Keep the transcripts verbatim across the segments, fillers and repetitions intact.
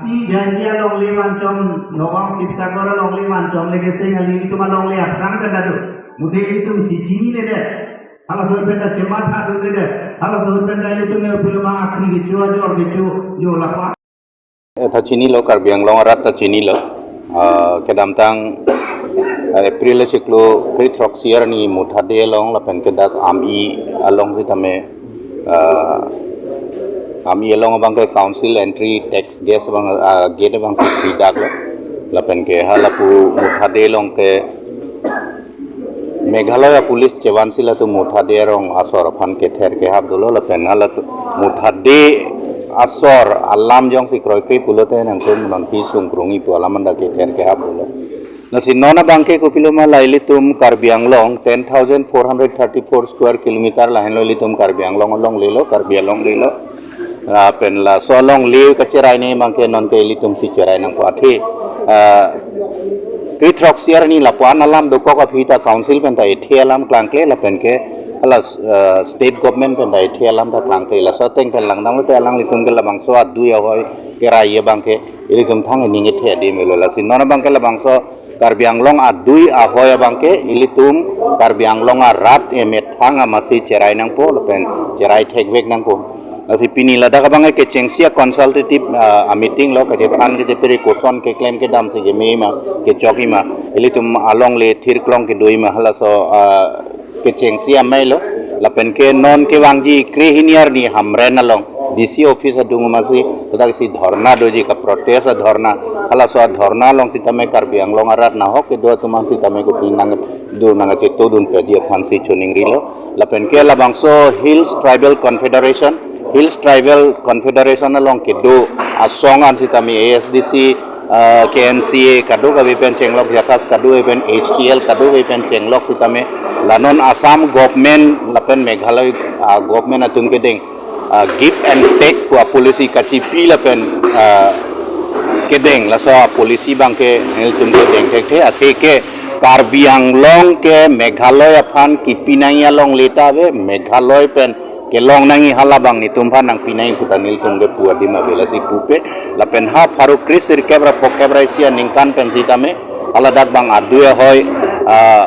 Jaintia alongle manchom, Nagaon Sibsagar alongle manchom leke sing ali itum alongle aphrang kan dado. Mute itum si chininedet. Halaso pen ta chemathadundedet. Halaso pen ta ilitum ne puloma akhri kecho, ajor kecho, jo lapa. Eh, ta chinilo, Karbi Anglong arat ta chinilo. Ah, kedamtang, ah, April achiklo kre-throksi arni Muthade along lapen ke dak Ami along sitame, ah, Ami along abangke council entry tax gate abang, ah, gate abangsi fridaklo. Lapen ke halapu Muthade along ke Meghalaya Police chevansi latum Muthade arong asor aphan kether kehap dolo lapen halatum Muthade asor alam jongsi kroikre pulote nangtum non pi sungkrung ipu alam anta kether kehap dolo. Lasi non abangke kopiloma la ilitum Karbi Anglong ten thousand four hundred thirty-four square kilometer lahenlo ilitum Karbi Anglong alonglelo, Karbi alonglelo. Lapen laso alongle kacherai nangji abangke nonke ilitum si cherai nangpo athe. Ah, kre-throksi arni lapu-an alam dokok aphi ta council pen ta ethe alam klangkle lapen ke hala, ah, state government pen ta ethe alam ta klangkle. Laso ateng pen langdamlote alanglitum ke labangso adui ahoi kerai abangke ilitum thang ening ethe adim melo. Lasi non abangke labangso Karbi Anglong adui ahoi abangke ilitum Karbi Anglong arat emethang amatsi cherai nangpo lapen cherai thekvek nangpo. Lasi pini ladak abangke kechengsi a-consultative, ah, a-meeting lo, kachethan kachepere koson keklem kedamsi keme ma, kechok ma, ilitum alongle thirklong kedo ma halaso, ah, kechengsi amei lo. Lapen ke non kevangji krehini arni Hamren along D C office adung amatsi, kodaksi dhorna doji, ka-protest a-dhorna. Halaso a-dhorna along sitame Karbi Anglong arat nahok kedo atum an sitame kopi nangdo nangkachetongdun peji aphansi choningrilo. Lapen ke labangso Hills Tribal Confederation, Hills Tribal Confederation along kedo asong an sitame A S D C, ah, K N C A kadokave pen chenglok, JACAS kadokave pen, H T L kadokave pen chenglok sitame la non Assam government lapen Meghalaya, ah, government atum kedeng, ah, give and take pu a-policy kachipi lapen, ah, kedeng, laso a-policy abangke nelitum kedeng thekthe. Athe ke Karbi Anglong ke Meghalaya aphan kipi nangji alongle ta ave, Meghalaya pen kelong nangji, halabang netum aphan nangpi nangji pu ta nelitum kepu adim ave. Lasi pupe lapen ha pharo kre sirkep ra phokep ra isi aningkan pen sitame haladak abang adui ahoi, ah,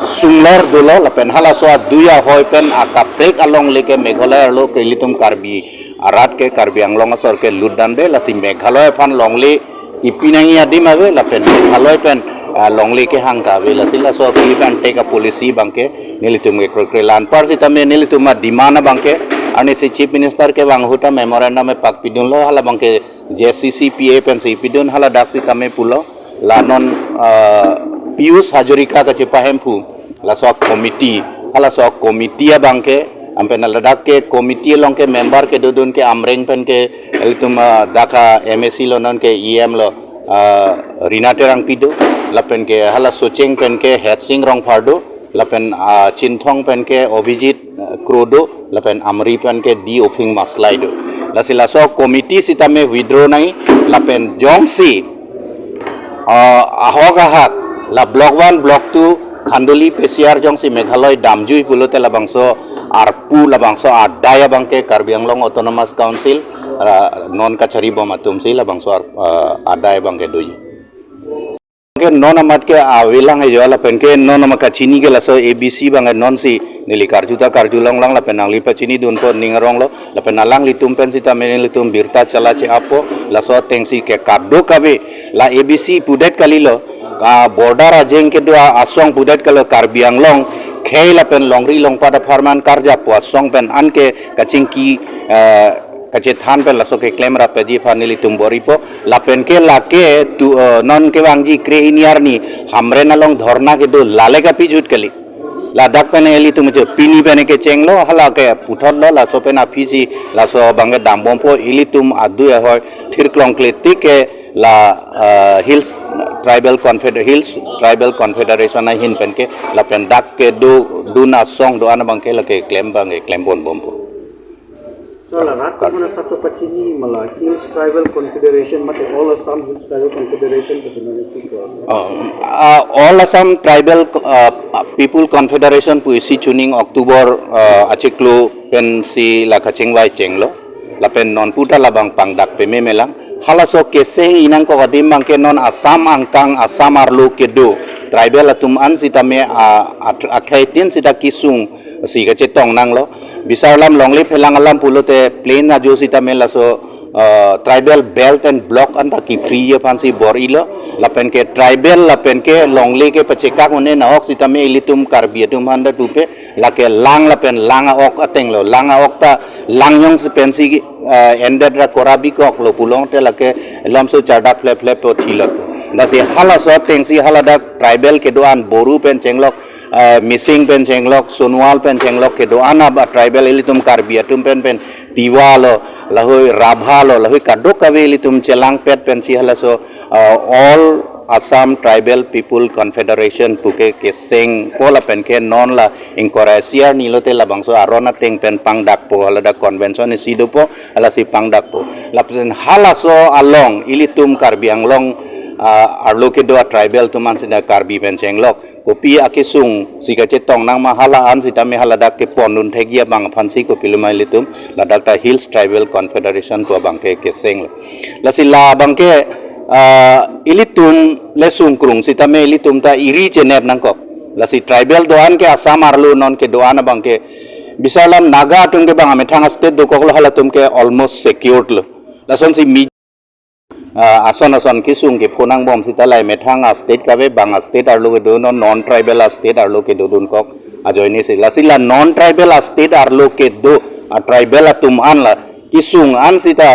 sunglor dolo lapen halaso adui ahoi pen akaprek alongle ke Meghalaya arlo ke ilitum Karbi arat ke, Karbi Anglong asor ke lutdamde. Lasi Meghalaya aphan longle kipi nangji adim ave lapen Meghalaya pen, ah, longle kehang ta ave. Lasi laso give and take a-policy abangke nelitum ke kroikre. La anpar sitame nelitum a-demand abangke arnisi Chief Minister kevang ahut ta memorandum pakpidunlo, halabangke J C C P A pensi pidun, haladak sitame pulo la non, ah, Piyush Hazarika kachepahemphu laso committee, halaso committee abangke, anpen ladak ke committee along ke member kedodun ke Amreng pen ke ilitum, ah, dak a-M A C lo, non ke E M lo, ah, Rina Terangpi do, lapen ke hala Socheng pen ke Headsing Rongphar do, lapen, ah, Chinthong pen ke Abhijit, ah, Kro do, lapen Amri pen ke D Ophing Maslai do. Lasi laso committee sitame withdraw nangji, lapen jongsi, ah, ahok ahak la block one, block two, Khanduli P C R jongsi Meghalaya damjui pulote labangso arpu, labangso adai abangke Karbi Anglong Autonomous Council, ah, non kachari bom atumsi labangso ar-, ah, adai abangke doji. Ke non amat ke avelang ajo lapen ke non amat kachini ke laso A B C abang nonsi neli karju ta karjulonglang lapen nangli pachinidunpo ning aronglo lapen alanglitum pen sitame nelitum birta chala che-appo. Laso atengsi ke kadokave la A B C pudet kalilo, ka border ajeng kedo asong pudet kalilo, Karbi Anglong khei lapen longri longpat apharman karjapo asong pen anke kachingki, eh, kachethan pen laso keklem rapji aphan nelitum bor-ipo. Lapen ke lake tu, eh, non kevangji krehini arni Hamren along dhorna kedo, lale kapijut kali. Ladak pen ilitum je pini pen kechenglo, hala ke puthotlo, laso pen aphisi laso abangke dambompo, ilitum adui ahoi thirklong kletik ke la, eh, Hills Tribal Confed-, Hills Tribal Confederation ahin pen ke lapen dak kedodun asong do-an abangke lake klem abangke klembom bompo. So, la rat ko muna sato pachini ma la Hills Tribal Confederation mate All Assam Hills Tribal Confederation ko muna itu ko. Um, uh, All Assam Tribal, uh, People Confederation pu isi chuning October, uh, achiklo pensi la kachingvai chenglo. Lapen non puta labang pangdak peme melang. Halaso keseng inang ko adim abangke non Assam angkang Assam arlo kedo tribal atum an sitame a, a, akhei tin sita kesung si kachetong nanglo. Bisar alam longle phelang alam pulote plain ajo sitame laso uh, tribal belt and block anta kepri aphansi bor-ilo. Lapen ke tribal lapen ke longle ke pachekak un-e nahok sitame ilitum Karbi atum aphan ta pupe lake lang lapen lang a-ok atenglo. Lang a-ok ta lang jongsi pensi uh, endet ra korabi koklo pulote lake lamso chardak phlep phlep po thilot. Lasi halaso atengsi haladak tribal kedo-an Boru pen chenglok, uh, Mising pen chenglok, Sonowal pen chenglok kedo-an aba tribal ilitum Karbi atum pen pen Tiwa lo, lahui Rabha lo, lahui kadokave ilitum chelangpet pensi halaso uh, All Assam Tribal People Confederation puke kesengpo lapen ke non la ingkoi ra isi arni lote labangso aron ateng pen pangdakpo, haladak convention isi dopo, halasi pangdakpo. Lapen halaso along ilitum Karbi Anglong uh, arlo kedo a tribal atum an sita Karbi pen chenglok kopi akesung si kachetong nang ma hala an sitame haladak kepondun thekji abang aphansi kopiloma ilitum ladak ta Hills Tribal Confederation pu abangke kesenglo. Lasi labangke uh, ilitum le sungkrung sitame ilitum ta iri chenep nangkok. Lasi tribal do-an ke Assam arlo non kedo-an abangke bisar alam Naga atum ke bang amethang a state dokoklo, halatum ke almost secured lo. Lasonsi mi uh, ason ason kesung kepho nangbom sita lahei methang a state kave bang a state arlo kedo non non tribal a state arlo kedodunkok ajoine si. Lasi la non tribal a state arlo kedo a tribal atum an la kesung an sita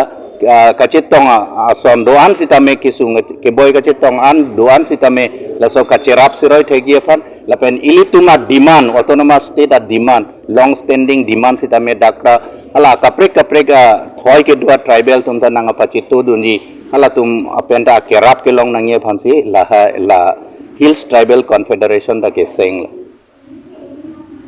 uh, kachetong a, ason do-an sitame kesung keboi kachetong an do-an sitame laso kacherap seroi thekji aphan lapen ilitum a demand, autonomous state a demand, long standing demand sitame dak ta hala kaprek kaprek a thoi kedo a tribal atum ta nangpachito dunji, halatum apen ta kerap kelong nangji aphansi laha la Hills Tribal Confederation ta kesenglo.